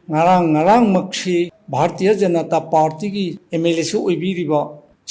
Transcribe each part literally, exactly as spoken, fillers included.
ꯉꯔꯥꯡ ꯉꯔꯥꯡꯃꯛꯁꯤ ꯚꯥꯔꯇꯤꯌ ꯖꯅꯇꯥ ꯄꯥꯔꯇꯤꯒꯤ M L ꯑꯦꯁꯨ ꯑꯣꯏꯕꯤꯔꯤꯕ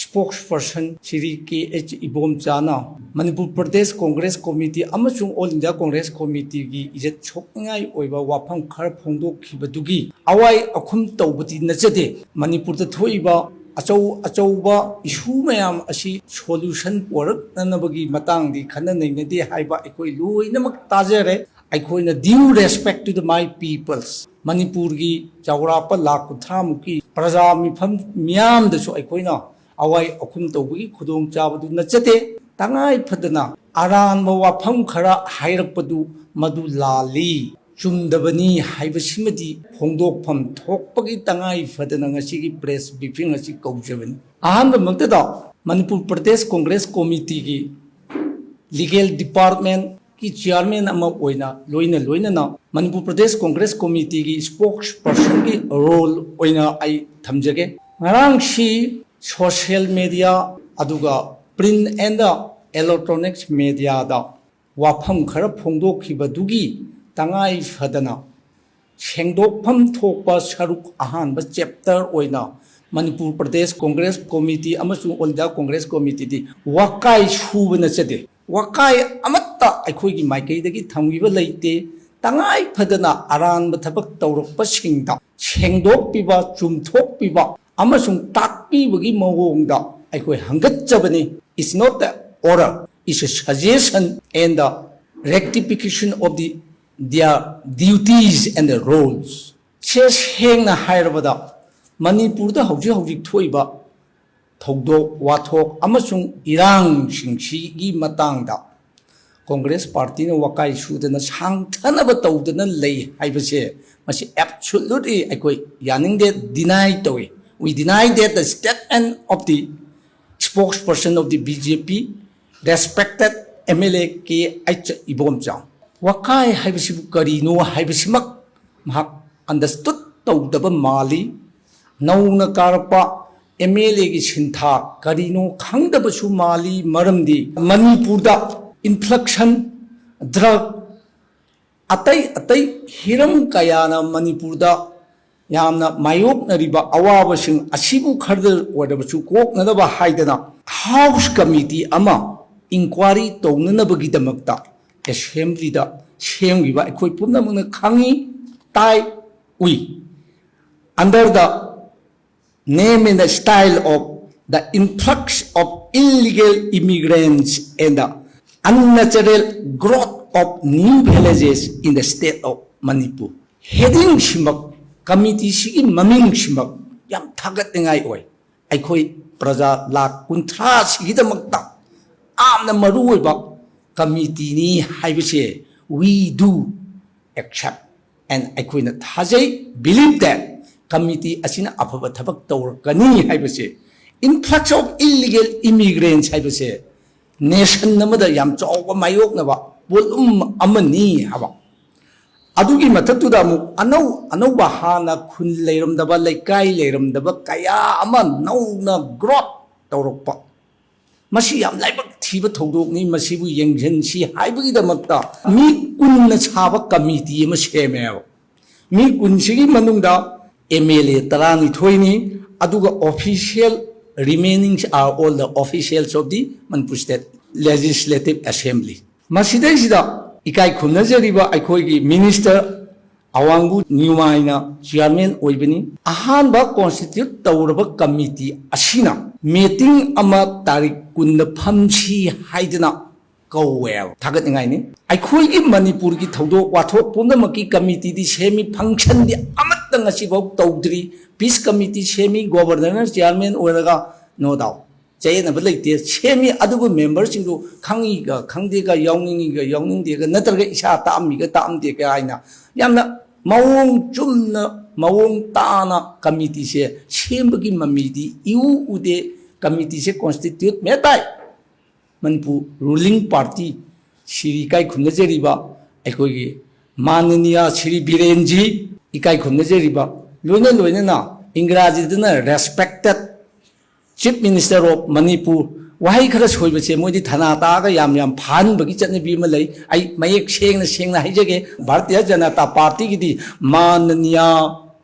ꯁ꯭ꯄꯣꯛꯁ ꯄꯔꯁꯟ ꯁ꯭ꯔꯤ ꯀꯦ ꯑꯩꯆ ꯏꯕꯣꯝꯆꯥꯅ ꯃꯅꯤꯄꯨꯔ ꯄ꯭ꯔꯗꯦꯁ ꯀꯣꯡꯒ꯭ꯔꯦꯁ ꯀꯣꯃꯤꯇꯤ ꯑꯃꯁꯨꯡ ꯑꯣꯜ ꯏꯟꯗꯤꯌꯥ ꯀꯣꯡꯒ꯭ꯔꯦꯁ ꯀꯣꯃꯤꯇꯤꯒꯤ ꯏꯖꯠ ꯁꯣꯛꯅꯤꯡꯉꯥꯏ ꯑꯣꯏꯕ ꯋꯥꯐꯝ ꯈꯔ ꯐꯣꯡꯗꯣꯛꯈꯤꯕꯗꯨꯒꯤ ꯑꯋꯥꯏ ꯑꯈꯨꯝ ꯇꯧꯕꯗꯤ ꯅꯠꯆꯗꯦ꯫ ꯃꯅꯤꯄꯨꯔꯗ ꯊꯣꯛꯏꯕ ꯑꯆꯧ ꯑꯆꯧꯕ ꯏꯁꯨ ꯃꯌꯥꯝ ꯑꯁꯤ ꯁꯣꯂꯨꯁꯟ ꯄꯨꯔꯛꯅꯅꯕꯒꯤ ꯃꯇꯥꯡꯗꯤ ꯈꯟꯅ ꯅꯩꯅꯗꯦ ꯍꯥꯏꯕ ꯑꯩꯈꯣꯏ ꯂꯣꯏꯅꯃꯛ ꯇꯥꯖꯔꯦ꯫ ꯑꯩꯈꯣꯏꯅ due respect to the my peoples, ꯃꯅꯤꯄꯨꯔꯒꯤ ꯆꯥꯎꯔꯥꯛꯄ ꯂꯥꯈ ꯀꯨꯟꯊ꯭ꯔꯥ ꯃꯨꯛꯀꯤ ꯄ꯭ꯔꯖꯥ ꯃꯤꯐꯝ ꯃꯤꯌꯥꯝꯗꯁꯨ ꯑꯩꯈꯣꯏꯅ ꯑꯋꯥꯏ ꯑꯈꯨꯝ ꯇꯧꯕꯒꯤ ꯈꯨꯗꯣꯡꯆꯥꯕꯗꯨ ꯅꯠꯆꯗꯦ꯫ ꯇꯉꯥꯏ ꯐꯗꯅ ꯑꯔꯥꯟꯕ ꯋꯥꯐꯝ ꯈꯔ ꯍꯥꯏꯔꯛꯄꯗꯨ ꯃꯗꯨ ꯂꯥꯜꯂꯤ, ꯆꯨꯝꯗꯕꯅꯤ ꯍꯥꯏꯕꯁꯤꯃꯗꯤ ꯐꯣꯡꯗꯣꯛꯐꯝ ꯊꯣꯛꯄꯒꯤ ꯇꯉꯥꯏ ꯐꯗꯅ ꯉꯁꯤꯒꯤ ꯄ꯭ꯔꯦꯁ ꯕ꯭ꯔꯤꯐꯤꯡ ꯑꯁꯤ ꯀꯧꯖꯕꯅꯤ꯫ ꯑꯍꯥꯟꯕꯃꯛꯇꯗ ꯃꯅꯤꯄꯨꯔ ꯄ꯭ꯔꯗꯦꯁ ꯀꯣꯡꯒ꯭ꯔꯦꯁ ꯀꯣꯃꯤꯇꯤꯒꯤ ꯂꯤꯒꯦꯜ ꯗꯤꯄꯥꯔꯠꯃꯦꯟꯀꯤ ꯆꯤꯌꯥꯔꯃꯦꯟ ꯑꯃ ꯑꯣꯏꯅ ꯂꯣꯏꯅ ꯂꯣꯏꯅꯅ ꯃꯅꯤꯄꯨꯔ ꯄ꯭ꯔꯗꯦꯁ ꯀꯣꯡꯒ꯭ꯔꯦꯁ ꯀꯣꯃꯤꯇꯤꯒꯤ ꯁ꯭ꯄꯣꯛꯁ ꯄꯔꯁꯟꯒꯤ ꯔꯣꯜ ꯑꯣꯏꯅ ꯑꯩ ꯊꯝꯖꯒꯦ꯫ ꯉꯔꯥꯡꯁꯤ ꯁꯣꯁꯤꯌꯦꯜ ꯃꯦꯗꯤꯌꯥ ꯑꯗꯨꯒ ꯄ꯭ꯔꯤꯟ ꯑꯦꯟ ꯗ ꯏꯂꯦꯛꯇ꯭ꯔꯣꯅꯤꯛꯁ ꯃꯦꯗꯤꯌꯥꯗ ꯋꯥꯐꯝ ꯈꯔ ꯐꯣꯡꯗꯣꯛꯈꯤꯕꯗꯨꯒꯤ ꯇꯉꯥꯏ ꯐꯗꯅ ꯁꯦꯡꯗꯣꯛꯐꯝ ꯊꯣꯛꯄ ꯁꯔꯨꯛ ꯑꯍꯥꯟꯕ ꯆꯦꯞꯇꯔ ꯑꯣꯏꯅ ꯃꯅꯤꯄꯨꯔ ꯄ꯭ꯔꯗꯦꯁ ꯀꯣꯡꯒ꯭ꯔꯦꯁ ꯀꯣꯃꯤꯇꯤ ꯑꯃꯁꯨꯡ ꯑꯣꯜ ꯏꯟꯗꯤꯌꯥ ꯀꯣꯡꯒ꯭ꯔꯦꯁ ꯀꯣꯃꯤꯇꯤꯗꯤ ꯋꯥꯀꯥꯏ ꯁꯨꯕ ꯅꯠꯆꯗꯦ꯫ ꯋꯥꯀꯥꯏ ꯑꯃꯠꯇ ꯑꯩꯈꯣꯏꯒꯤ ꯃꯥꯏꯀꯩꯗꯒꯤ ꯊꯝꯈꯤꯕ ꯂꯩꯇꯦ꯫ ꯇꯉꯥꯏ ꯐꯗꯅ ꯑꯔꯥꯟꯕ ꯊꯕꯛ ꯇꯧꯔꯛꯄꯁꯤꯡꯗ ꯁꯦꯡꯗꯣꯛꯄꯤꯕ, ꯆꯨꯝꯊꯣꯛꯄꯤꯕ ꯑꯃꯁꯨꯡ ꯇꯥꯛꯄꯤꯕꯒꯤ ꯃꯑꯣꯡꯗ ꯑꯩꯈꯣꯏ ꯍꯪꯒꯠꯆꯕꯅꯤ꯫ It's not the order, it's a suggestion and the rectification of the their duties and the roles. ꯁꯦ ꯁꯦꯡꯅ ꯍꯥꯏꯔꯕꯗ ꯃꯅꯤꯄꯨꯔꯗ ꯍꯧꯖꯤꯛ ꯍꯧꯖꯤꯛ ꯊꯣꯛꯏꯕ ꯊꯧꯗꯣꯛ ꯋꯥꯊꯣꯛ ꯑꯃꯁꯨꯡ ꯏꯔꯥꯡꯁꯤꯡꯁꯤꯒꯤ ꯃꯇꯥꯡꯗ ꯀꯣꯡꯒ꯭ꯔꯦꯁ ꯄꯥꯔꯇꯤꯅ ꯋꯥꯀꯥꯏ ꯁꯨꯗꯅ ꯁꯥꯡꯊꯅꯕ ꯇꯧꯗꯅ ꯂꯩ ꯍꯥꯏꯕꯁꯦ ꯃꯁꯤ absolutely ꯑꯩꯈꯣꯏ ꯌꯥꯅꯤꯡꯗꯦ, deny ꯇꯧꯏ꯫ We deny that the statement of the spokesperson of the B J P, respected M L A K H Ibomcha. ꯋꯥꯀꯥꯏ ꯍꯥꯏꯕꯁꯤꯕꯨ ꯀꯔꯤꯅꯣ ꯍꯥꯏꯕꯁꯤꯃꯛ ꯃꯍꯥꯛ understood ꯇꯧꯗꯕ ꯃꯥꯜꯂꯤ꯫ ꯅꯧꯅ ꯀꯥꯔꯛꯄ M L A ꯒꯤ ꯁꯤꯟꯊꯥ ꯀꯔꯤꯅꯣ ꯈꯪꯗꯕꯁꯨ ꯃꯥꯜꯂꯤ, ꯃꯔꯝꯗꯤ ꯃꯅꯤꯄꯨꯔꯗ inflation, drug, ꯑꯇꯩ ꯑꯇꯩ ꯍꯤꯔꯝ ꯀꯌꯥꯅ ꯃꯅꯤꯄꯨꯔꯗ ꯌꯥꯝꯅ ꯃꯥꯌꯣꯛꯅꯔꯤꯕ ꯑꯋꯥꯕꯁꯤꯡ ꯑꯁꯤꯕꯨ ꯈꯔꯗ ꯑꯣꯏꯔꯕꯁꯨ ꯀꯣꯛꯅꯅꯕ ꯍꯥꯏꯗꯅ ꯍꯥꯎꯁ ꯀꯃꯤꯇꯤ ꯑꯃ ꯏꯟꯀ꯭ꯋꯥꯔꯤ ꯇꯧꯅꯅꯕꯒꯤꯗꯃꯛꯇ ꯑꯦꯁꯦꯝꯕ꯭ꯂꯤꯗ ꯁꯦꯝꯈꯤꯕ ꯑꯩꯈꯣꯏ ꯄꯨꯝꯅꯃꯛꯅ ꯈꯪꯉꯤ, ꯇꯥꯏ, ꯎꯏ꯫ Under the name and the style of the influx of illegal immigrants and the unnatural growth of new villages in the state of Manipur꯫ ꯍꯦꯗꯤꯡꯁꯤꯃꯛ, ꯀꯃꯤꯇꯤꯁꯤꯒꯤ ꯃꯃꯤꯡꯁꯤꯃꯛ ꯌꯥꯝ ꯊꯥꯒꯠꯅꯤꯡꯉꯥꯏ ꯑꯣꯏ꯫ ꯑꯩꯈꯣꯏ ꯄ꯭ꯔꯖꯥ ꯂꯥꯈ ꯀꯨꯟꯊ꯭ꯔꯥꯁꯤꯒꯤꯗꯃꯛꯇ ꯌꯥꯝꯅ ꯃꯔꯨꯑꯣꯏꯕ ꯀꯃꯤꯇꯤꯅꯤ ꯍꯥꯏꯕꯁꯦ we do accept and ꯑꯩꯈꯣꯏꯅ ꯊꯥꯖꯩ, believe that ꯀꯃꯤꯇꯤ ꯑꯁꯤꯅ ꯑꯐꯕ ꯊꯕꯛ ꯇꯧꯔꯛꯀꯅꯤ ꯍꯥꯏꯕꯁꯦ꯫ Influx of illegal immigrants ꯍꯥꯏꯕꯁꯦ ꯅꯦꯁꯟ ꯑꯃꯗ ꯌꯥꯝ ꯆꯥꯎꯕ ꯃꯥꯌꯣꯛꯅꯕ ꯄꯣꯠꯂꯨꯝ ꯑꯃꯅꯤ ꯍꯥꯏꯕ꯫ ꯑꯗꯨꯒꯤ ꯃꯊꯛꯇꯨꯗ ꯑꯃꯨꯛ ꯑꯅꯧ ꯑꯅꯧꯕ, ꯍꯥꯟꯅ ꯈꯨꯟ ꯂꯩꯔꯝꯗꯕ, ꯂꯩꯀꯥꯏ ꯂꯩꯔꯝꯗꯕ ꯀꯌꯥ ꯑꯃ ꯅꯧꯅ ꯒ꯭ꯔꯣꯠ ꯇꯧꯔꯛꯄ, ꯃꯁꯤ ꯌꯥꯝ ꯂꯥꯏꯕꯛ ꯊꯤꯕ ꯊꯧꯗꯣꯛꯅꯤ꯫ ꯃꯁꯤꯕꯨ ꯌꯦꯡꯁꯤꯟꯁꯤ ꯍꯥꯏꯕꯒꯤꯗꯃꯛꯇ ꯃꯤ ꯀꯨꯟꯅ ꯁꯥꯕ ꯀꯃꯤꯇꯤ ꯑꯃ ꯁꯦꯝꯃꯦꯕ꯫ ꯃꯤ ꯀꯨꯟꯁꯤꯒꯤ ꯃꯅꯨꯡꯗ ꯑꯦꯝ ꯑꯦꯜ ꯑꯦ ꯇꯔꯥꯅꯤꯊꯣꯏꯅꯤ, ꯑꯗꯨꯒ official remainings are all the officials of the Manipur State Legislative Assembly꯫ ꯃꯁꯤꯗꯩꯁꯤꯗ ꯏꯀꯥꯏ ꯈꯨꯝꯅꯖꯔꯤꯕ ꯑꯩꯈꯣꯏꯒꯤ ꯃꯤꯅꯤꯁꯇꯔ ꯑꯋꯥꯡꯕꯨ ꯅ꯭ꯌꯨꯃꯥꯏꯅ ꯆꯤꯌꯥꯔꯃꯦꯟ ꯑꯣꯏꯕꯅꯤ꯫ ꯑꯍꯥꯟꯕ ꯀꯣꯟꯁꯇꯤꯇ꯭ꯌꯨꯠ ꯇꯧꯔꯕ ꯀꯃꯤꯇꯤ ꯑꯁꯤꯅ ꯃꯤꯇꯤꯡ ꯑꯃ ꯇꯥꯔꯤꯛ ꯀꯨꯟꯗ ꯐꯝꯁꯤ ꯍꯥꯏꯗꯅ ꯀꯧꯋꯦꯕ꯫ ꯊꯥꯒꯠꯅꯤꯡꯉꯥꯏꯅꯤ꯫ ꯑꯩꯈꯣꯏꯒꯤ ꯃꯅꯤꯄꯨꯔꯒꯤ ꯊꯧꯗꯣꯛ ꯋꯥꯊꯣꯛ ꯄꯨꯝꯅꯃꯛꯀꯤ ꯀꯃꯤꯇꯤꯗꯤ ꯁꯦꯝꯃꯤ, ꯐꯪꯁꯟꯗꯤ ꯑꯃꯠꯇ ꯉꯁꯤꯐꯥꯎ ꯇꯧꯗ꯭ꯔꯤ꯫ ꯄꯤꯁ ꯀꯃꯤꯇꯤ ꯁꯦꯝꯃꯤ, ꯒꯣꯕꯔꯅꯔꯅ ꯆꯤꯌꯥꯔꯃꯦꯟ ꯑꯣꯏꯔꯒ, no doubt꯫ ꯆꯌꯦꯠꯅꯕ ꯂꯩꯇꯦ, ꯁꯦꯝꯃꯤ꯫ ꯑꯗꯨꯕꯨ ꯃꯦꯝꯕꯔꯁꯤꯡꯗꯨ ꯈꯪꯉꯤꯒ ꯈꯪꯗꯦꯒ, ꯌꯥꯎꯅꯤꯡꯉꯤꯒ ꯌꯥꯎꯅꯤꯡꯗꯦꯒ, ꯅꯠꯇ꯭ꯔꯒ ꯏꯁꯥ ꯇꯥꯛꯑꯝꯃꯤꯒ ꯇꯥꯛꯑꯝꯗꯦꯒ ꯍꯥꯏꯅ ꯌꯥꯝꯅ ꯃꯑꯣꯡ ꯆꯨꯝꯅ, ꯃꯑꯣꯡ ꯇꯥꯅ ꯀꯃꯤꯇꯤꯁꯦ ꯁꯦꯝꯕꯒꯤ ꯃꯃꯤꯗꯤ ꯏꯎ ꯎꯗꯦ꯫ ꯀꯃꯤꯇꯤꯁꯦ ꯀꯣꯟꯁꯇꯤꯇ꯭ꯌꯨꯠ ꯃꯦꯠ ꯇꯥꯏ꯫ ꯃꯅꯤꯄꯨꯔ ꯔꯨꯂꯤꯡ ꯄꯥꯔꯇꯤ, ꯁꯤꯔꯤ ꯏꯀꯥꯏ ꯈꯨꯝꯅꯖꯔꯤꯕ ꯑꯩꯈꯣꯏꯒꯤ ꯃꯥꯅꯅꯤꯌꯥ ꯁꯤꯔꯤ ꯕꯤꯔꯦꯟꯖꯤ, ꯏꯀꯥꯏ ꯈꯨꯝꯅꯖꯔꯤꯕ, ꯂꯣꯏꯅ ꯂꯣꯏꯅꯅ ꯏꯪꯒ꯭ꯔꯥꯖꯤꯗꯅ respected Chief Minister of Manipur, ꯋꯥꯍꯩ ꯈꯔ ꯁꯣꯏꯕꯁꯦ ꯃꯣꯏꯗꯤ ꯊꯅꯥ ꯇꯥꯛꯑꯒ ꯌꯥꯝ ꯌꯥꯝ ꯐꯍꯟꯕꯒꯤ ꯆꯠꯅꯕꯤ ꯑꯃ ꯂꯩ꯫ ꯑꯩ ꯃꯌꯦꯛ ꯁꯦꯡꯅ ꯁꯦꯡꯅ ꯍꯥꯏꯖꯒꯦ, ꯚꯥꯔꯇꯤꯌ ꯖꯅꯇꯥ ꯄꯥꯔꯇꯤꯒꯤꯗꯤ ꯃꯥꯅꯅꯤꯌꯥ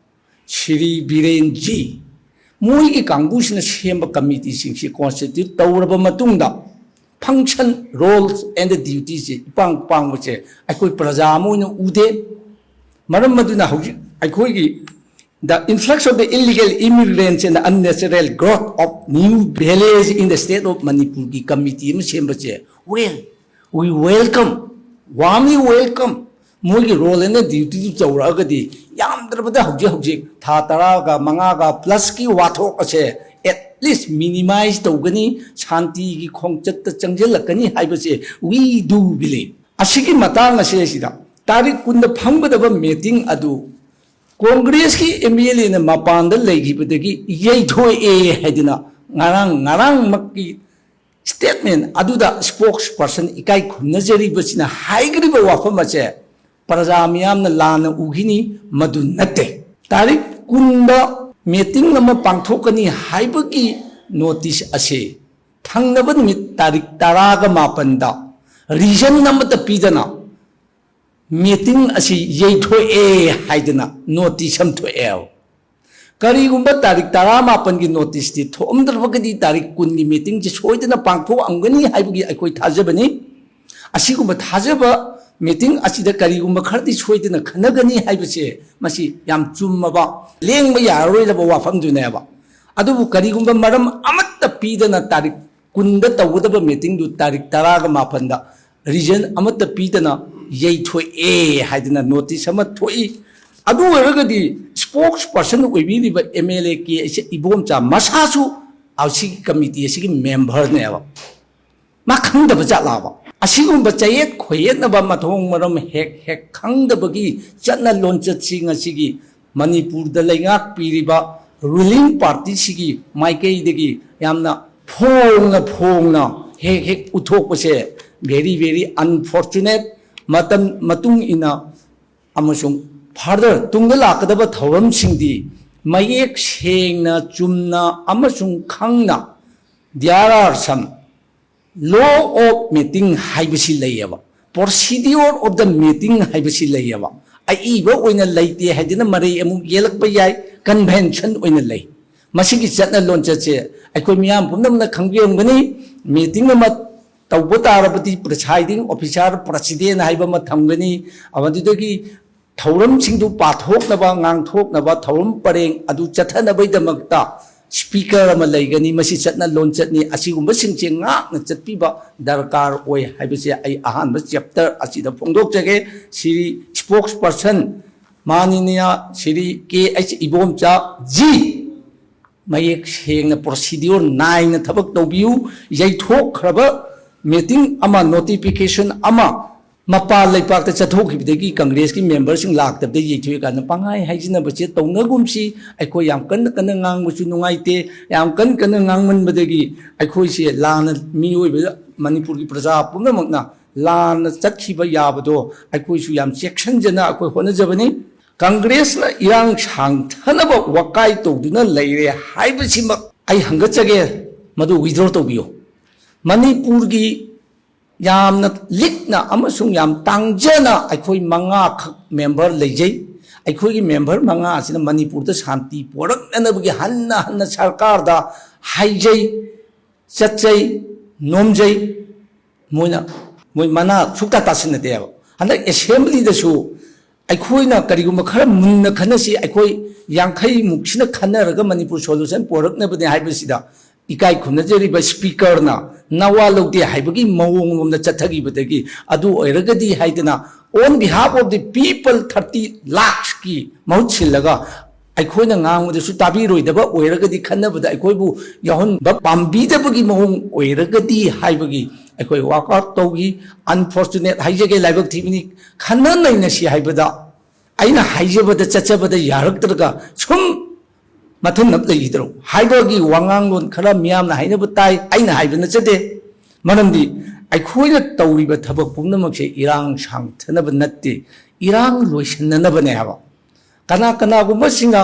ꯁ꯭ꯔꯤ ꯕꯤꯔꯦꯟ ꯖꯤ, ꯃꯣꯏꯒꯤ ꯀꯥꯡꯕꯨꯁꯤꯅ ꯁꯦꯝꯕ ꯀꯃꯤꯇꯤꯁꯤꯡꯁꯤ ꯀꯣꯟꯁꯇꯤꯇ꯭ꯌꯨꯠ ꯇꯧꯔꯕ ꯃꯇꯨꯡꯗ function, roles and duties ꯁꯦ ꯏꯄꯥꯡ ꯄꯥꯡꯕꯁꯦ ꯑꯩꯈꯣꯏ ꯄ꯭ꯔꯖꯥ ꯑꯃ ꯑꯣꯏꯅ ꯎꯗꯦ꯫ ꯃꯔꯝ ꯑꯗꯨꯅ ꯍꯧꯖꯤꯛ ꯑꯩꯈꯣꯏꯒꯤ the influx of the illegal immigrants and the unnatural growth of new village in the state of Manipur ꯒꯤ ꯀꯃꯤꯇꯤ ꯑꯃ ꯁꯦꯝꯕꯁꯦ, well, we welcome, warmly welcome꯫ ꯃꯣꯏꯒꯤ role and duty ꯗꯨ ꯇꯧꯔꯛꯑꯒꯗꯤ ꯌꯥꯝꯗ꯭ꯔꯕꯗ ꯍꯧꯖꯤꯛ ꯍꯧꯖꯤꯛ ꯊꯥ ꯇꯔꯥꯒ ꯃꯉꯥꯒ plus ꯀꯤ ꯋꯥꯊꯣꯛ ꯑꯁꯦ at least minimize ꯇꯧꯒꯅꯤ, ꯁꯥꯟꯇꯤꯒꯤ ꯈꯣꯡꯆꯠꯇ ꯆꯪꯁꯤꯜꯂꯛꯀꯅꯤ ꯍꯥꯏꯕꯁꯦ we do believe꯫ ꯑꯁꯤꯒꯤ ꯃꯇꯥꯡ ꯑꯁꯤꯗꯩꯁꯤꯗ ꯇꯥꯔꯤꯛ ꯀꯨꯟꯗ ꯐꯝꯒꯗꯕ meeting ꯑꯗꯨ ꯀꯣꯡꯒ꯭ꯔꯦꯁꯀꯤ MLA ꯅ ꯃꯄꯥꯟꯗ ꯂꯩꯈꯤꯕꯗꯒꯤ ꯌꯩꯊꯣꯛꯑꯦ ꯍꯥꯏꯗꯅ ꯉꯔꯥꯡ, ꯉꯔꯥꯡꯃꯛꯀꯤ statement ꯑꯗꯨꯗ spokesperson ꯏꯀꯥꯏ ꯈꯨꯝꯅꯖꯔꯤꯕꯁꯤꯅ ꯍꯥꯏꯈ꯭ꯔꯤꯕ ꯋꯥꯐꯝ ꯑꯁꯦ ꯄ꯭ꯔꯖꯥ ꯃꯤꯌꯥꯝꯅ ꯂꯥꯟꯅ ꯎꯈꯤꯅꯤ, ꯃꯗꯨ ꯅꯠꯇꯦ꯫ ꯇꯥꯔꯤꯛ ꯀꯨꯟꯗ meeting ꯑꯃ ꯄꯥꯡꯊꯣꯛꯀꯅꯤ ꯍꯥꯏꯕꯒꯤ notice ꯑꯁꯤ ꯊꯪꯅꯕ ꯅꯨꯃꯤꯠ ꯇꯥꯔꯤꯛ ꯇꯔꯥꯒ ꯃꯥꯄꯟꯗ reason ꯑꯃꯠꯇ ꯄꯤꯗꯅ meeting ꯑꯁꯤ ꯌꯩꯊꯣꯛꯑꯦ ꯍꯥꯏꯗꯅ notice ꯑꯃ ꯊꯣꯛꯑꯦ꯫ ꯀꯔꯤꯒꯨꯝꯕ ꯇꯥꯔꯤꯛ ꯇꯔꯥꯃꯥꯄꯟꯒꯤ notice ꯇꯤ ꯊꯣꯛꯑꯝꯗ꯭ꯔꯕꯒꯗꯤ ꯇꯥꯔꯤꯛ ꯀꯨꯟꯒꯤ meeting ꯁꯤ ꯁꯣꯏꯗꯅ ꯄꯥꯡꯊꯣꯛꯑꯝꯒꯅꯤ ꯍꯥꯏꯕꯒꯤ ꯑꯩꯈꯣꯏ ꯊꯥꯖꯕꯅꯤ꯫ ꯑꯁꯤꯒꯨꯝꯕ ꯊꯥꯖꯕ meeting ꯑꯁꯤꯗ ꯀꯔꯤꯒꯨꯝꯕ ꯈꯔꯗꯤ ꯁꯣꯏꯗꯅ ꯈꯟꯅꯒꯅꯤ ꯍꯥꯏꯕꯁꯦ ꯃꯁꯤ ꯌꯥꯝ ꯆꯨꯝꯃꯕ, ꯂꯦꯡꯕ ꯌꯥꯔꯔꯣꯏꯗꯕ ꯋꯥꯐꯝꯗꯨꯅꯦꯕ꯫ ꯑꯗꯨꯕꯨ ꯀꯔꯤꯒꯨꯝꯕ ꯃꯔꯝ ꯑꯃꯠꯇ ꯄꯤꯗꯅ ꯇꯥꯔꯤꯛ ꯀꯨꯟꯗ ꯇꯧꯒꯗꯕ meeting ꯗꯨ ꯇꯥꯔꯤꯛ ꯇꯔꯥꯒ ꯃꯥꯄꯟꯗ reason ꯑꯃꯠꯇ ꯄꯤꯗꯅ ꯌꯩꯊꯣꯛꯑꯦ ꯍꯥꯏꯗꯅ notice ꯑꯃ ꯊꯣꯛꯏ꯫ ꯑꯗꯨ ꯑꯣꯏꯔꯒꯗꯤ spokesperson ꯑꯣꯏꯕꯤꯔꯤꯕ MLA ꯀꯦ ꯑꯩꯁꯦ ꯏꯕꯣꯝꯆꯥ ꯃꯁꯥꯁꯨ ꯑꯁꯤꯒꯤ committee ꯑꯁꯤꯒꯤ member ꯅꯦꯕ꯫ ꯃꯥ ꯈꯪꯗꯕ ꯖꯥꯠꯂꯥꯕ? ꯑꯁꯤꯒꯨꯝꯕ ꯆꯌꯦꯠ ꯈꯣꯏꯌꯦꯠꯅꯕ ꯃꯊꯣꯡ ꯃꯔꯝ ꯍꯦꯛ ꯍꯦꯛ ꯈꯪꯗꯕꯒꯤ ꯆꯠꯅ ꯂꯣꯟꯆꯠꯁꯤ ꯉꯁꯤꯒꯤ ꯃꯅꯤꯄꯨꯔꯗ ꯂꯩꯉꯥꯛꯄꯤꯔꯤꯕ ruling party ꯁꯤꯒꯤ ꯃꯥꯏꯀꯩꯗꯒꯤ ꯌꯥꯝꯅ ꯐꯣꯡꯅ ꯐꯣꯡꯅ ꯍꯦꯛ ꯍꯦꯛ ꯎꯠꯊꯣꯛꯄꯁꯦ very, very unfortunate꯫ ꯃꯇꯝ ꯃꯇꯨꯡ ꯏꯟꯅ ꯑꯃꯁꯨꯡ further ꯇꯨꯡꯗ ꯂꯥꯛꯀꯗꯕ ꯊꯧꯔꯝꯁꯤꯡꯗꯤ ꯃꯌꯦꯛ ꯁꯦꯡꯅ, ꯆꯨꯝꯅ ꯑꯃꯁꯨꯡ ꯈꯪꯅ There are some law of meeting ꯍꯥꯏꯕꯁꯤ ꯂꯩꯌꯦꯕ, procedure of the meeting ꯍꯥꯏꯕꯁꯤ ꯂꯩꯌꯦꯕ꯫ ꯑꯏꯕ ꯑꯣꯏꯅ ꯂꯩꯇꯦ ꯍꯥꯏꯗꯅ ꯃꯔꯩ ꯑꯃꯨꯛ ꯌꯦꯜꯂꯛꯄ ꯌꯥꯏ꯫ Convention ꯑꯣꯏꯅ ꯂꯩ꯫ ꯃꯁꯤꯒꯤ ꯆꯠꯅ ꯂꯣꯟꯆꯠꯁꯦ ꯑꯩꯈꯣꯏ ꯃꯤꯌꯥꯝ ꯄꯨꯝꯅꯃꯛꯅ ꯈꯪꯕꯤꯔꯝꯒꯅꯤ꯫ Meeting ꯑꯃ ꯇꯧꯕ ꯇꯥꯔꯕꯗꯤ presiding officer, president ꯍꯥꯏꯕ ꯑꯃ ꯊꯝꯒꯅꯤ꯫ ꯃꯗꯨꯗꯒꯤ ꯊꯧꯔꯝꯁꯤꯡꯗꯨ ꯄꯥꯊꯣꯛꯅꯕ, ꯉꯥꯡꯊꯣꯛꯅꯕ, ꯊꯧꯔꯝ ꯄꯔꯦꯡ ꯑꯗꯨ ꯆꯠꯊꯅꯕꯒꯤꯗꯃꯛꯇ speaker ꯑꯃ ꯂꯩꯒꯅꯤ꯫ ꯃꯁꯤ ꯆꯠꯅ ꯂꯣꯟꯆꯠꯅꯤ꯫ ꯑꯁꯤꯒꯨꯝꯕꯁꯤꯡꯁꯦ ꯉꯥꯛꯅ ꯆꯠꯄꯤꯕ ꯗꯔꯀꯥꯔ ꯑꯣꯏ ꯍꯥꯏꯕꯁꯦ ꯑꯩ ꯑꯍꯥꯟꯕ chapter ꯑꯁꯤꯗ ꯐꯣꯡꯗꯣꯛꯆꯒꯦ꯫ ꯁꯤꯔꯤ spokesperson ꯃꯥꯅꯅꯤꯌ ꯁꯤꯔꯤ ꯀꯦ ꯑꯩꯆ ꯏꯕꯣꯝꯆꯥ ꯖꯤ ꯃꯌꯦꯛ ꯁꯦꯡꯅ procedure ꯅꯥꯏꯅ ꯊꯕꯛ ꯇꯧꯕꯤꯌꯨ꯫ ꯌꯩꯊꯣꯛꯈ꯭ꯔꯕ meeting ꯑꯃ, notification ꯑꯃ ꯃꯄꯥꯟ ꯂꯩꯄꯥꯛꯇ ꯆꯠꯊꯣꯛꯈꯤꯕꯗꯒꯤ Congressꯀꯤ memberꯁꯤꯡ ꯂꯥꯛꯇꯕꯗ ꯌꯩꯊꯣꯛꯑꯦ ꯀꯥꯏꯅ ꯄꯪꯍꯥꯏ ꯍꯥꯏꯖꯤꯟꯅꯕꯁꯦ ꯇꯧꯅꯒꯨꯝꯁꯤ꯫ ꯑꯩꯈꯣꯏ ꯌꯥꯝ ꯀꯟꯅ ꯀꯟꯅ ꯉꯥꯡꯕꯁꯨ ꯅꯨꯡꯉꯥꯏꯇꯦ꯫ ꯌꯥꯝ ꯀꯟꯅ ꯀꯟꯅ ꯉꯥꯡꯃꯟꯕꯗꯒꯤ ꯑꯩꯈꯣꯏꯁꯦ ꯂꯥꯟꯅ ꯃꯤꯑꯣꯏꯕ, ꯃꯅꯤꯄꯨꯔꯒꯤ ꯄ꯭ꯔꯖꯥ ꯄꯨꯝꯅꯃꯛꯅ ꯂꯥꯟꯅ ꯆꯠꯈꯤꯕ ꯌꯥꯕꯗꯣ ꯑꯩꯈꯣꯏꯁꯨ ꯌꯥꯝ ꯆꯦꯛꯁꯤꯟꯖꯅ ꯑꯩꯈꯣꯏ ꯍꯣꯠꯅꯖꯕꯅꯤ꯫ Congressꯅ ꯏꯔꯥꯡ ꯁꯥꯡꯊꯅꯕ ꯋꯥꯀꯥꯏ ꯇꯧꯗꯨꯅ ꯂꯩꯔꯦ ꯍꯥꯏꯕꯁꯤꯃꯛ ꯑꯩ ꯍꯪꯒꯠꯆꯒꯦ, ꯃꯗꯨ withdraw ꯇꯧꯕꯤꯌꯨ꯫ ꯃꯅꯤꯄꯨꯔꯒꯤ ꯌꯥꯝꯅ ꯂꯤꯛꯅ ꯑꯃꯁꯨꯡ ꯌꯥꯝ ꯇꯥꯡꯖꯅ ꯑꯩꯈꯣꯏ ꯃꯉꯥꯈꯛ member ꯂꯩꯖꯩ꯫ ꯑꯩꯈꯣꯏꯒꯤ member ꯃꯉꯥ ꯑꯁꯤꯅ ꯃꯅꯤꯄꯨꯔꯗ ꯁꯥꯟꯇꯤ ꯄꯣꯔꯛꯅꯅꯕꯒꯤ ꯍꯟꯅ ꯍꯟꯅ ꯁꯔꯀꯥꯔꯗ ꯍꯥꯏꯖꯩ, ꯆꯠꯆꯩ, ꯅꯣꯝꯖꯩ꯫ ꯃꯣꯏꯅ, ꯃꯣꯏ ꯃꯅꯥ ꯁꯨꯛꯇꯥ ꯇꯥꯁꯤꯟꯅꯗꯦꯕ꯫ ꯍꯟꯗꯛ assemblyꯗꯁꯨ ꯑꯩꯈꯣꯏꯅ ꯀꯔꯤꯒꯨꯝꯕ ꯈꯔ ꯃꯨꯟꯅ ꯈꯟꯅꯁꯤ, ꯑꯩꯈꯣꯏ ꯌꯥꯡꯈꯩ ꯃꯨꯛꯁꯤꯅ ꯈꯟꯅꯔꯒ ꯃꯅꯤꯄꯨꯔ solution ꯄꯨꯔꯛꯅꯕꯅꯦ ꯍꯥꯏꯕꯁꯤꯗ ꯏꯀꯥꯏ ꯈꯨꯝꯅꯖꯔꯤꯕ speakerꯅ ꯅꯋꯥ ꯂꯧꯗꯦ ꯍꯥꯏꯕꯒꯤ ꯃꯑꯣꯡ ꯂꯣꯝꯗ ꯆꯠꯊꯈꯤꯕꯗꯒꯤ, ꯑꯗꯨ ꯑꯣꯏꯔꯒꯗꯤ ꯍꯥꯏꯗꯅ on behalf of the people thirty lakhsꯀꯤ ꯃꯍꯨꯠ ꯁꯤꯜꯂꯒ ꯑꯩꯈꯣꯏꯅ ꯉꯥꯡꯕꯗꯁꯨ ꯇꯥꯕꯤꯔꯣꯏꯗꯕ ꯑꯣꯏꯔꯒꯗꯤ, ꯈꯟꯅꯕꯗ ꯑꯩꯈꯣꯏꯕꯨ ꯌꯥꯎꯍꯟꯕ ꯄꯥꯝꯕꯤꯗꯕꯒꯤ ꯃꯑꯣꯡ ꯑꯣꯏꯔꯒꯗꯤ ꯍꯥꯏꯕꯒꯤ ꯑꯩꯈꯣꯏ walkout ꯇꯧꯈꯤ꯫ Unfortunate ꯍꯥꯏꯖꯒꯦ, ꯂꯥꯏꯕꯛ ꯊꯤꯕꯅꯤ꯫ ꯈꯟꯅ ꯅꯩꯅꯁꯤ ꯍꯥꯏꯕꯗ ꯑꯩꯅ ꯍꯥꯏꯖꯕꯗ ꯆꯠꯆꯕꯗ ꯌꯥꯔꯛꯇ꯭ꯔꯒ ꯁꯨꯝ ꯃꯊꯨꯝꯅ ꯂꯩꯈꯤꯗ꯭ꯔꯣ ꯍꯥꯏꯕꯒꯤ ꯋꯥꯉꯥꯡꯂꯣꯟ ꯈꯔ ꯃꯤꯌꯥꯝꯅ ꯍꯥꯏꯅꯕ ꯇꯥꯏ꯫ ꯑꯩꯅ ꯍꯥꯏꯕ ꯅꯠꯆꯗꯦ꯫ ꯃꯔꯝꯗꯤ ꯑꯩꯈꯣꯏꯅ ꯇꯧꯔꯤꯕ ꯊꯕꯛ ꯄꯨꯝꯅꯃꯛꯁꯦ ꯏꯔꯥꯡ ꯁꯥꯡꯊꯅꯕ ꯅꯠꯇꯦ, ꯏꯔꯥꯡ ꯂꯣꯏꯁꯤꯟꯅꯅꯕꯅꯦ ꯍꯥꯏꯕ꯫ ꯀꯅꯥ ꯀꯅꯥꯒꯨꯝꯕꯁꯤꯡꯅ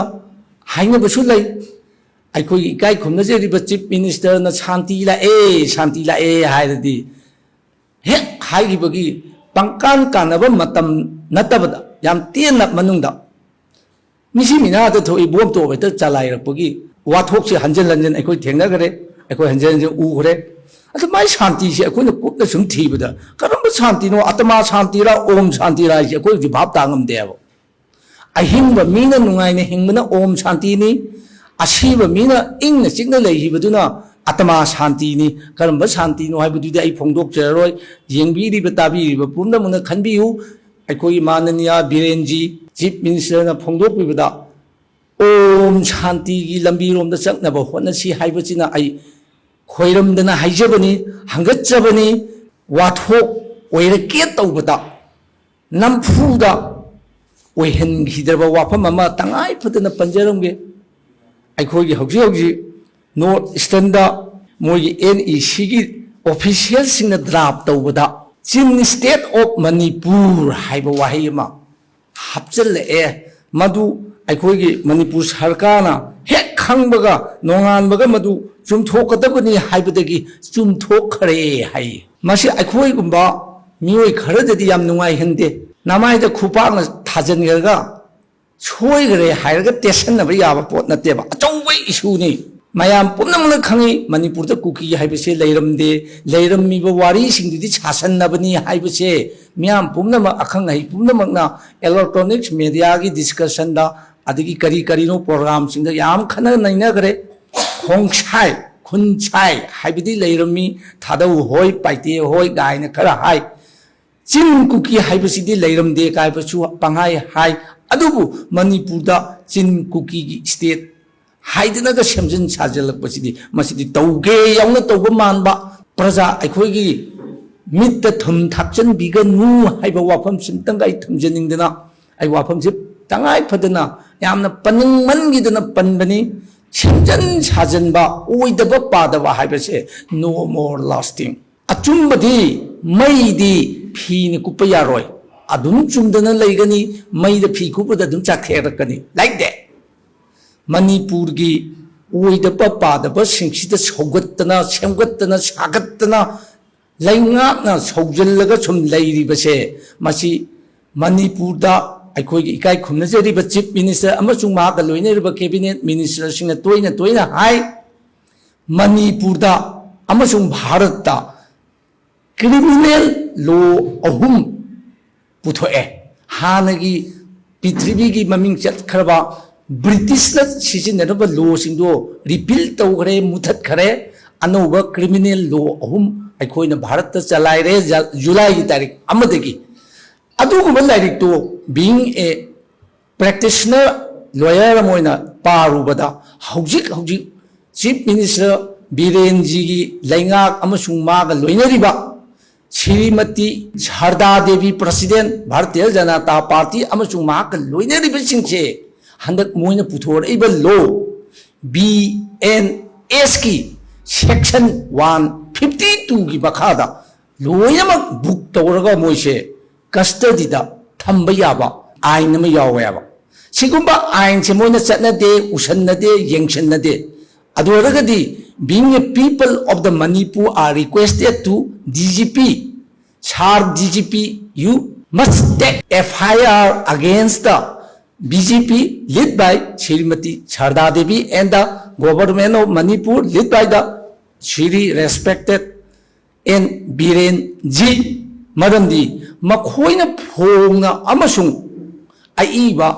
ꯍꯥꯏꯅꯕꯁꯨ ꯂꯩ, ꯑꯩꯈꯣꯏꯒꯤ ꯏꯀꯥꯏ ꯈꯨꯝꯅꯖꯔꯤꯕ ꯆꯤꯐ ꯃꯤꯅꯤꯁꯇꯔꯅ "ꯁꯥꯟꯇꯤ ꯂꯥꯛꯑꯦ, ꯁꯥꯟꯇꯤ ꯂꯥꯛꯑꯦ" ꯍꯥꯏꯔꯗꯤ, ꯍꯦꯛ ꯍꯥꯏꯈꯤꯕꯒꯤ ꯄꯪꯀꯥꯟ ꯀꯥꯟꯅꯕ ꯃꯇꯝ ꯅꯠꯇꯕꯗ, ꯌꯥꯝ ꯇꯦꯟꯅ ꯃꯅꯨꯡꯗ ꯃꯤꯁꯤ ꯃꯤꯅꯥꯗ ꯊꯣꯛꯏ, ꯕꯣꯝ ꯇꯣꯞ ꯍꯦꯛꯇ ꯆꯂꯥꯏꯔꯛꯄꯒꯤ ꯋꯥꯊꯣꯛꯁꯦ ꯍꯟꯖꯤꯟ ꯍꯟꯖꯤꯟ ꯑꯩꯈꯣꯏ ꯊꯦꯡꯅꯈ꯭ꯔꯦ, ꯑꯩꯈꯣꯏ ꯍꯟꯖꯤꯟ ꯍꯟꯖꯤꯟ ꯎꯈ꯭ꯔꯦ꯫ ꯑꯗꯨ ꯃꯥꯏ ꯁꯥꯟꯇꯤꯁꯦ ꯑꯩꯈꯣꯏꯅ ꯀꯨꯞꯅ ꯁꯨꯝ ꯊꯤꯕꯗ, ꯀꯔꯝꯕ ꯁꯥꯟꯇꯤꯅꯣ? ꯑꯥꯇꯃꯥ ꯁꯥꯟꯇꯤꯔꯥ, ꯑꯣꯝ ꯁꯥꯟꯇꯤꯔꯥ ꯍꯥꯏꯁꯦ ꯑꯩꯈꯣꯏ ꯍꯧꯖꯤꯛ ꯚꯥꯞ ꯇꯥ ꯉꯝꯗꯦ ꯍꯥꯏꯕ꯫ ꯑꯍꯤꯡꯕ ꯃꯤꯅ ꯅꯨꯡꯉꯥꯏꯅ ꯍꯤꯡꯕꯅ ꯑꯣꯝ ꯁꯥꯟꯇꯤꯅꯤ, ꯑꯁꯤꯕ ꯃꯤꯅ ꯏꯪꯅ ꯆꯤꯛꯅ ꯂꯩꯈꯤꯕꯗꯨꯅ ꯑꯥꯇꯃꯥ ꯁꯥꯟꯇꯤꯅꯤ꯫ ꯀꯔꯝꯕ ꯁꯥꯟꯇꯤꯅꯣ ꯍꯥꯏꯕꯗꯨꯗꯤ ꯑꯩ ꯐꯣꯡꯗꯣꯛꯆꯔꯔꯣꯏ꯫ ꯌꯦꯡꯕꯤꯔꯤꯕ ꯇꯥꯕꯤꯔꯤꯕ ꯄꯨꯝꯅꯃꯛꯅ ꯈꯟꯕꯤꯌꯨ꯫ ꯑꯩꯈꯣꯏꯒꯤ ꯃꯥꯅꯅꯤꯌꯥ ꯕꯤꯔꯦꯟꯖꯤ ꯆꯤꯐ ꯃꯤꯅꯤꯁꯇꯔꯅ ꯐꯣꯡꯗꯣꯛꯄꯤꯕꯗ, "ꯑꯣꯝ ꯁꯥꯟꯇꯤꯒꯤ ꯂꯝꯕꯤꯔꯣꯝꯗ ꯆꯠꯅꯕ ꯍꯣꯠꯅꯁꯤ" ꯍꯥꯏꯕꯁꯤꯅ ꯑꯩ ꯈꯣꯏꯔꯝꯗꯅ ꯍꯥꯏꯖꯕꯅꯤ, ꯍꯪꯒꯠꯆꯕꯅꯤ꯫ ꯋꯥꯊꯣꯛ ꯑꯣꯏꯔꯛꯀꯦ ꯇꯧꯕꯗ ꯅꯝꯐꯨꯗ ꯑꯣꯏꯍꯟꯈꯤꯗ꯭ꯔꯕ ꯋꯥꯐꯝ ꯑꯃ ꯇꯉꯥꯏ ꯐꯗꯅ ꯄꯟꯖꯔꯝꯒꯦ꯫ ꯑꯩꯈꯣꯏꯒꯤ ꯍꯧꯖꯤꯛ ꯍꯧꯖꯤꯛ ꯅꯣꯔꯠ ꯏꯁꯇꯔꯟꯗ ꯃꯣꯏꯒꯤ ꯑꯦꯟ ꯏ ꯁꯤꯒꯤ ꯑꯣꯐꯤꯁꯤꯌꯦꯜꯁꯤꯡꯅ ꯗ꯭ꯔꯥꯐ ꯇꯧꯕꯗ "ꯆꯤꯟ ꯁ꯭ꯇꯦꯠ ꯑꯣꯐ ꯃꯅꯤꯄꯨꯔ" ꯍꯥꯏꯕ ꯋꯥꯍꯩ ꯑꯃ ꯍꯥꯞꯆꯤꯜꯂꯛꯑꯦ꯫ ꯃꯗꯨ ꯑꯩꯈꯣꯏꯒꯤ ꯃꯅꯤꯄꯨꯔ ꯁꯔꯀꯥꯔꯅ ꯍꯦꯛ ꯈꯪꯕꯒ ꯅꯣꯡꯉꯥꯟꯕꯒ ꯃꯗꯨ ꯆꯨꯝꯊꯣꯛꯀꯗꯕꯅꯤ ꯍꯥꯏꯕꯗꯒꯤ ꯆꯨꯝꯊꯣꯛꯈ꯭ꯔꯦ ꯍꯥꯏ꯫ ꯃꯁꯤ ꯑꯩꯈꯣꯏꯒꯨꯝꯕ ꯃꯤꯑꯣꯏ ꯈꯔꯗꯗꯤ ꯌꯥꯝ ꯅꯨꯡꯉꯥꯏꯍꯟꯗꯦ꯫ ꯅꯃꯥꯏꯗ ꯈꯨꯄꯥꯛꯅ ꯊꯥꯖꯤꯟꯈ꯭ꯔꯒ ꯁꯣꯏꯈ꯭ꯔꯦ ꯍꯥꯏꯔꯒ ꯇꯦꯁꯟꯅꯕ ꯌꯥꯕ ꯄꯣꯠ ꯅꯠꯇꯦꯕ, ꯑꯆꯧꯕ ꯏꯁꯨꯅꯤ꯫ ꯃꯌꯥꯝ ꯄꯨꯝꯅꯃꯛꯅ ꯈꯪꯉꯤ, ꯃꯅꯤꯄꯨꯔꯗ ꯀꯨꯀꯤ ꯍꯥꯏꯕꯁꯦ ꯂꯩꯔꯝꯗꯦ꯫ ꯂꯩꯔꯝꯃꯤꯕ ꯋꯥꯔꯤꯁꯤꯡꯗꯨꯗꯤ ꯁꯥꯁꯟꯅꯕꯅꯤ ꯍꯥꯏꯕꯁꯦ ꯃꯤꯌꯥꯝ ꯄꯨꯝꯅꯃꯛ, ꯑꯈꯪ ꯑꯍꯩ ꯄꯨꯝꯅꯃꯛꯅ electronics mediaꯒꯤ discussionꯗ, ꯑꯗꯒꯤ ꯀꯔꯤ ꯀꯔꯤꯅꯣ programꯁꯤꯡꯗ ꯌꯥꯝ ꯈꯟꯅ ꯅꯩꯅꯈ꯭ꯔꯦ꯫ ꯈꯣꯡꯁꯥꯏ, ꯈꯨꯟꯁꯥꯏ ꯍꯥꯏꯕꯗꯤ ꯂꯩꯔꯝꯃꯤ, ꯊꯥꯗꯧ ꯍꯣꯏ, ꯄꯥꯏꯇꯦ ꯍꯣꯏ ꯀꯥꯏꯅ ꯈꯔ ꯍꯥꯏ꯫ ꯆꯤꯟ ꯀꯨꯀꯤ ꯍꯥꯏꯕꯁꯤꯗꯤ ꯂꯩꯔꯝꯗꯦ ꯀꯥꯏꯕꯁꯨ ꯄꯪꯍꯥꯏ ꯍꯥꯏ꯫ ꯑꯗꯨꯕꯨ ꯃꯅꯤꯄꯨꯔꯗ ꯆꯤꯟ ꯀꯨꯀꯤꯒꯤ state ꯍꯥꯏꯗꯅꯒ ꯁꯦꯝꯖꯤꯟ ꯁꯥꯖꯤꯜꯂꯛꯄꯁꯤꯗꯤ, ꯃꯁꯤꯗꯤ ꯇꯧꯒꯦ ꯌꯥꯎꯅ ꯇꯧꯕ ꯃꯥꯟꯕ꯫ ꯄ꯭ꯔꯖꯥ ꯑꯩꯈꯣꯏꯒꯤ ꯃꯤꯠꯇ ꯊꯨꯝ ꯊꯥꯛꯆꯟꯕꯤꯒꯅꯨ ꯍꯥꯏꯕ ꯋꯥꯐꯝꯁꯤꯝꯇꯪꯒ ꯑꯩ ꯊꯝꯖꯅꯤꯡꯗꯅ, ꯑꯩ ꯋꯥꯐꯝꯁꯤ ꯇꯉꯥꯏ ꯐꯗꯅ ꯌꯥꯝꯅ ꯄꯟꯅꯤꯡꯃꯟꯈꯤꯗꯅ ꯄꯟꯕꯅꯤ꯫ ꯁꯦꯝꯖꯤꯟ ꯁꯥꯖꯤꯟꯕ, ꯑꯣꯏꯗꯕ ꯄꯥꯗꯕ ꯍꯥꯏꯕꯁꯦ no more lasting꯫ ꯑꯆꯨꯝꯕꯗꯤ ꯃꯩꯗꯤ ꯐꯤꯅ ꯀꯨꯞꯄ ꯌꯥꯔꯣꯏ, ꯑꯗꯨꯝ ꯆꯨꯝꯗꯅ ꯂꯩꯒꯅꯤ, ꯃꯩꯗ ꯐꯤ ꯀꯨꯞꯄꯗ ꯑꯗꯨꯝ ꯆꯥꯛꯊꯦꯛꯂꯛꯀꯅꯤ꯫ Like that꯫ ꯃꯅꯤꯄꯨꯔꯒꯤ ꯑꯣꯏꯗꯕ ꯄꯥꯗꯕꯁꯤꯡꯁꯤꯗ ꯁꯧꯒꯠꯇꯅ, ꯁꯦꯝꯒꯠꯇꯅ, ꯁꯥꯒꯠꯇꯅ, ꯂꯩꯉꯥꯛꯅ ꯁꯧꯖꯤꯜꯂꯒ ꯁꯨꯝ ꯂꯩꯔꯤꯕꯁꯦ, ꯃꯁꯤ ꯃꯅꯤꯄꯨꯔꯗ ꯑꯩꯈꯣꯏꯒꯤ ꯏꯀꯥꯏ ꯈꯨꯝꯅꯖꯔꯤꯕ Chief Minister ꯑꯃꯁꯨꯡ ꯃꯍꯥꯛꯀ ꯂꯣꯏꯅꯔꯤꯕ Cabinet Ministerꯁꯤꯡꯅ ꯇꯣꯏꯅ ꯇꯣꯏꯅ ꯍꯥꯏ, ꯃꯅꯤꯄꯨꯔꯗ ꯑꯃꯁꯨꯡ ꯚꯥꯔꯠꯇ criminal law ꯑꯍꯨꯝ ꯄꯨꯊꯣꯛꯑꯦ꯫ ꯍꯥꯟꯅꯒꯤ ꯄ꯭ꯔꯤꯊꯤꯕꯤꯒꯤ ꯃꯃꯤꯡ ꯆꯠꯈ꯭ꯔꯕ ꯕ꯭ꯔꯤꯇꯤꯁꯅ ꯁꯤꯖꯤꯟꯅꯔꯝꯕ lawꯁꯤꯡꯗꯣ repeal ꯇꯧꯈ꯭ꯔꯦ, ꯃꯨꯊꯠꯈ꯭ꯔꯦ꯫ ꯑꯅꯧꯕ criminal law ꯑꯍꯨꯝ ꯑꯩꯈꯣꯏꯅ ꯚꯥꯔꯠꯇ ꯆꯂꯥꯏꯔꯦ, ꯖ-, ꯖꯨꯂꯥꯏꯒꯤ ꯇꯥꯔꯤꯛ ꯑꯃꯗꯒꯤ꯫ ꯑꯗꯨꯒꯨꯝꯕ ꯂꯥꯏꯔꯤꯛꯇꯣ, being a practitioner, lawyer ꯑꯃ ꯑꯣꯏꯅ ꯄꯥꯔꯨꯕꯗ, ꯍꯧꯖꯤꯛ ꯍꯧꯖꯤꯛ Chief Minister ꯕꯤꯔꯦꯟꯖꯤꯒꯤ ꯂꯩꯉꯥꯛ ꯑꯃꯁꯨꯡ ꯃꯥꯒ ꯂꯣꯏꯅꯔꯤꯕ ꯁ꯭ꯔꯤꯃꯇꯤ ꯁꯔꯗꯥ ꯗꯦꯕꯤ, President, ꯚꯥꯔꯇꯤꯌ ꯖꯅꯇꯥ ꯄꯥꯔꯇꯤ, ꯑꯃꯁꯨꯡ ꯃꯍꯥꯛꯀ ꯂꯣꯏꯅꯔꯤꯕꯁꯤꯡꯁꯦ, ꯍꯟꯗꯛ ꯃꯣꯏꯅ ꯄꯨꯊꯣꯔꯛꯏꯕ law B N S ꯀꯤ section one fifty two ꯒꯤ ꯃꯈꯥꯗ ꯂꯣꯏꯅꯃꯛ book ꯇꯧꯔꯒ ꯃꯣꯏꯁꯦ custodyꯗ ꯊꯝꯕ ꯌꯥꯕ ꯑꯥꯏꯟ ꯑꯃ ꯌꯥꯎꯋꯦꯕ꯫ ꯁꯤꯒꯨꯝꯕ ꯑꯥꯏꯟꯁꯦ ꯃꯣꯏꯅ ꯆꯠꯅꯗꯦ, ꯎꯁꯟꯅꯗꯦ, ꯌꯦꯡꯁꯟꯅꯗꯦ꯫ ꯑꯗꯨ ꯑꯣꯏꯔꯒꯗꯤ, being a people of the Manipur are requested to D G P, Sir D G P, you must take F I R against the B J P led by Srimati Sarda Devi and the government of Manipur led by the Shri respected N Biren Ji, ꯃꯔꯝꯗꯤ ꯃꯈꯣꯏꯅ ꯐꯣꯡꯅ ꯑꯃꯁꯨꯡ ꯑꯏꯕ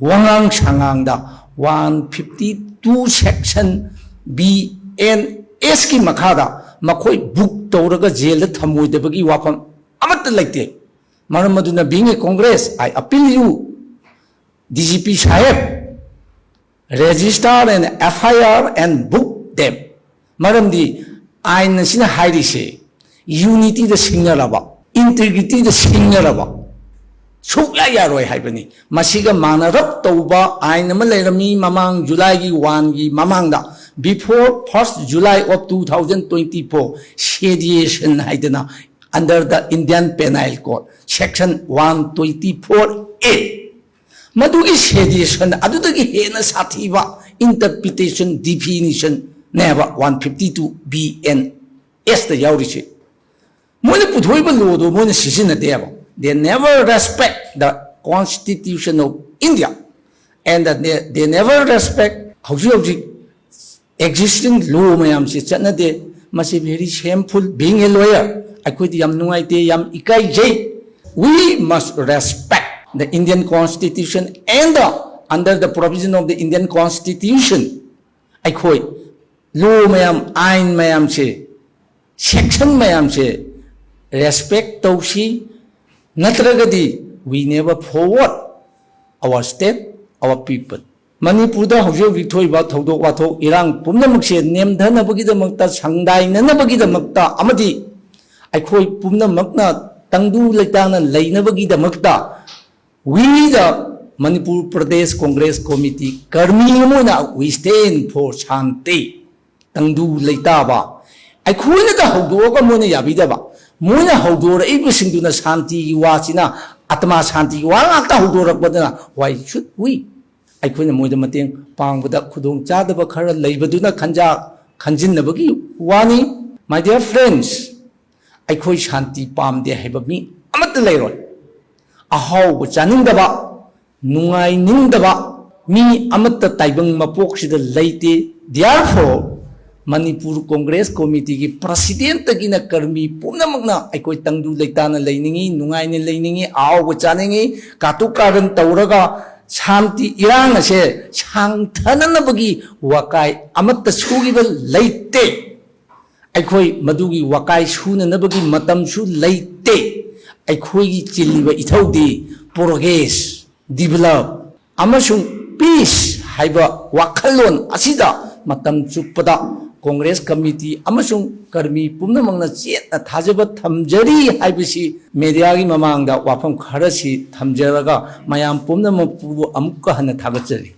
ꯋꯥꯉꯥꯡ ꯁꯉꯥꯡꯗ one fifty two section B N S ꯀꯤ ꯃꯈꯥꯗ ꯃꯈꯣꯏ book ꯇꯧꯔꯒ ꯖꯦꯜꯗ ꯊꯝꯃꯣꯏꯗꯕꯒꯤ ꯋꯥꯐꯝ ꯑꯃꯠꯇ ꯂꯩꯇꯦ꯫ ꯃꯔꯝ ꯑꯗꯨꯅ, being a Congress, I appeal you, D G P Sahib, register an F I R and book them꯫ ꯃꯔꯝꯗꯤ ꯑꯥꯏꯟ ꯑꯁꯤꯅ ꯍꯥꯏꯔꯤꯁꯦ, unityꯗ ꯁꯤꯡꯅꯔꯕ, integrityꯗ ꯁꯤꯡꯅꯔꯕ ꯁꯨꯛꯌꯥ ꯌꯥꯔꯣꯏ ꯍꯥꯏꯕꯅꯤ꯫ ꯃꯁꯤꯒ ꯃꯥꯟꯅꯔꯞ ꯇꯧꯕ ꯑꯥꯏꯟ ꯑꯃ ꯂꯩꯔꯝꯃꯤ ꯃꯃꯥꯡ ꯖꯨꯂꯥꯏꯒꯤ oneꯒꯤ ꯃꯃꯥꯡꯗ, before first July of two thousand twenty four, sedition ꯍꯥꯏꯗꯅ, under the Indian Penal Code, section one twenty four A꯫ ꯃꯗꯨꯒꯤ sedition ꯑꯗꯨꯗꯒꯤ ꯍꯦꯟꯅ ꯁꯥꯊꯤꯕ interpretation definition ꯅꯦꯕ one fifty two B N S ꯇ ꯌꯥꯎꯔꯤꯁꯦ꯫ ꯃꯣꯏꯅ ꯄꯨꯊꯣꯛꯏꯕ ꯂꯣꯗꯣ ꯃꯣꯏꯅ ꯁꯤꯖꯤꯟꯅꯗꯦꯕ꯫ They never respect the Constitution of India and they, they never respect ꯍꯧꯖꯤꯛ ꯍꯧꯖꯤꯛ existing law ꯃꯌꯥꯝꯁꯦ ꯆꯠꯅꯗꯦ꯫ ꯃꯁꯤ very shameful, being a lawyer ꯑꯩꯈꯣꯏꯗꯤ ꯌꯥꯝ ꯅꯨꯡꯉꯥꯏꯇꯦ, ꯌꯥꯝ ꯏꯀꯥꯏꯖꯩ꯫ We must respect the Indian Constitution and the, under the provision of the Indian Constitution ꯑꯩꯈꯣꯏ law ꯃꯌꯥꯝ, ꯑꯥꯏꯟ ꯃꯌꯥꯝꯁꯦ, section ꯃꯌꯥꯝꯁꯦ respect ꯇꯧꯁꯤ, ꯅꯠꯇ꯭ꯔꯒꯗꯤ we never forward our state, our people꯫ ꯃꯅꯤꯄꯨꯔꯗ ꯍꯧꯖꯤꯛ ꯍꯧꯖꯤꯛ ꯊꯣꯛꯏꯕ ꯊꯧꯗꯣꯛ ꯋꯥꯊꯣꯛ ꯏꯔꯥꯡ ꯄꯨꯝꯅꯃꯛꯁꯦ ꯅꯦꯝꯊꯅꯕꯒꯤꯗꯃꯛꯇ, ꯁꯪꯗꯥꯏꯅꯅꯕꯒꯤꯗꯃꯛꯇ ꯑꯃꯗꯤ ꯑꯩꯈꯣꯏ ꯄꯨꯝꯅꯃꯛꯅ ꯇꯪꯗꯨ ꯂꯩꯇꯥꯅ ꯂꯩꯅꯕꯒꯤꯗꯃꯛꯇ we the Manipur Pradesh Congress Committee Karmi ꯑꯃ ꯑꯣꯏꯅ we stand for ꯁꯥꯟꯇꯤ꯫ ꯇꯪꯗꯨ ꯂꯩꯇꯥꯕ ꯑꯩꯈꯣꯏꯅꯗ ꯍꯧꯗꯣꯛꯑꯒ ꯃꯣꯏꯅ ꯌꯥꯕꯤꯗꯕ, ꯃꯣꯏꯅ ꯍꯧꯗꯣꯔꯛꯏꯕꯁꯤꯡꯗꯨꯅ ꯁꯥꯟꯇꯤꯒꯤ ꯋꯥꯁꯤꯅ, ꯑꯇꯃꯥ ꯁꯥꯟꯇꯤꯒꯤ ꯋꯥ ꯉꯥꯛꯇ ꯍꯧꯗꯣꯔꯛꯄꯗꯨꯅ why should we? ꯑꯩꯈꯣꯏꯅ ꯃꯣꯏꯗ ꯃꯇꯦꯡ ꯄꯥꯡꯕꯗ ꯈꯨꯗꯣꯡꯆꯥꯗꯕ ꯈꯔ ꯂꯩꯕꯗꯨꯅ ꯈꯟꯖꯥ ꯈꯟꯖꯤꯟꯅꯕꯒꯤ ꯋꯥꯅꯤ꯫ My dear friends, ꯑꯩꯈꯣꯏ ꯁꯥꯟꯇꯤ ꯄꯥꯝꯗꯦ ꯍꯥꯏꯕ ꯃꯤ ꯑꯃꯠꯇ ꯂꯩꯔꯣꯏ꯫ ꯑꯍꯥꯎꯕ ꯆꯥꯅꯤꯡꯗꯕ, ꯅꯨꯡꯉꯥꯏꯅꯤꯡꯗꯕ ꯃꯤ ꯑꯃꯠꯇ ꯇꯥꯏꯕꯪ ꯃꯄꯣꯛꯁꯤꯗ ꯂꯩꯇꯦ꯫ Therefore, ꯃꯅꯤꯄꯨꯔ ꯀꯣꯡꯒ꯭ꯔꯦꯁ ꯀꯣꯃꯤꯇꯤꯒꯤ ꯄ꯭ꯔꯁꯤꯗꯦꯟꯠꯇꯒꯤꯅ ꯀꯔꯃꯤ ꯄꯨꯝꯅꯃꯛꯅ ꯑꯩꯈꯣꯏ ꯇꯪꯗꯨ ꯂꯩꯇꯥꯅ ꯂꯩꯅꯤꯡꯉꯤ, ꯅꯨꯡꯉꯥꯏꯅ ꯂꯩꯅꯤꯡꯉꯤ, ꯑꯍꯥꯎꯕ ꯆꯥꯅꯤꯡꯉꯤ, ꯀꯥꯇꯨ ꯀꯥꯔꯟ ꯇꯧꯔꯒ ꯁꯥꯟꯇꯤ ꯏꯔꯥꯡ ꯑꯁꯦ ꯁꯥꯡꯊꯅꯅꯕꯒꯤ ꯋꯥꯀꯥꯏ ꯑꯃꯠꯇ ꯁꯨꯈꯤꯕ ꯂꯩꯇꯦ꯫ ꯑꯩꯈꯣꯏ ꯃꯗꯨꯒꯤ ꯋꯥꯀꯥꯏ ꯁꯨꯅꯅꯕꯒꯤ ꯃꯇꯝꯁꯨ ꯂꯩꯇꯦ꯫ ꯑꯩꯈꯣꯏꯒꯤ ꯆꯤꯜꯂꯤꯕ ꯏꯊꯧꯗꯤ progress, develop ꯑꯃꯁꯨꯡ peace ꯍꯥꯏꯕ ꯋꯥꯈꯜꯂꯣꯟ ꯑꯁꯤꯗ ꯃꯇꯝ ꯆꯨꯞꯄꯗ ꯀꯣꯡꯒ꯭ꯔꯦꯁ ꯀꯃꯤꯇꯤ ꯑꯃꯁꯨꯡ ꯀꯔꯃꯤ ꯄꯨꯝꯅꯃꯛꯅ ꯆꯦꯠꯅ ꯊꯥꯖꯕ ꯊꯝꯖꯔꯤ ꯍꯥꯏꯕꯁꯤ ꯃꯦꯗꯤꯌꯥꯒꯤ ꯃꯃꯥꯡꯗ ꯋꯥꯐꯝ ꯈꯔꯁꯤ ꯊꯝꯖꯔꯒ ꯃꯌꯥꯝ ꯄꯨꯝꯅꯃꯛꯄꯨ ꯑꯃꯨꯛꯀ ꯍꯟꯅ ꯊꯥꯒꯠꯆꯔꯤ꯫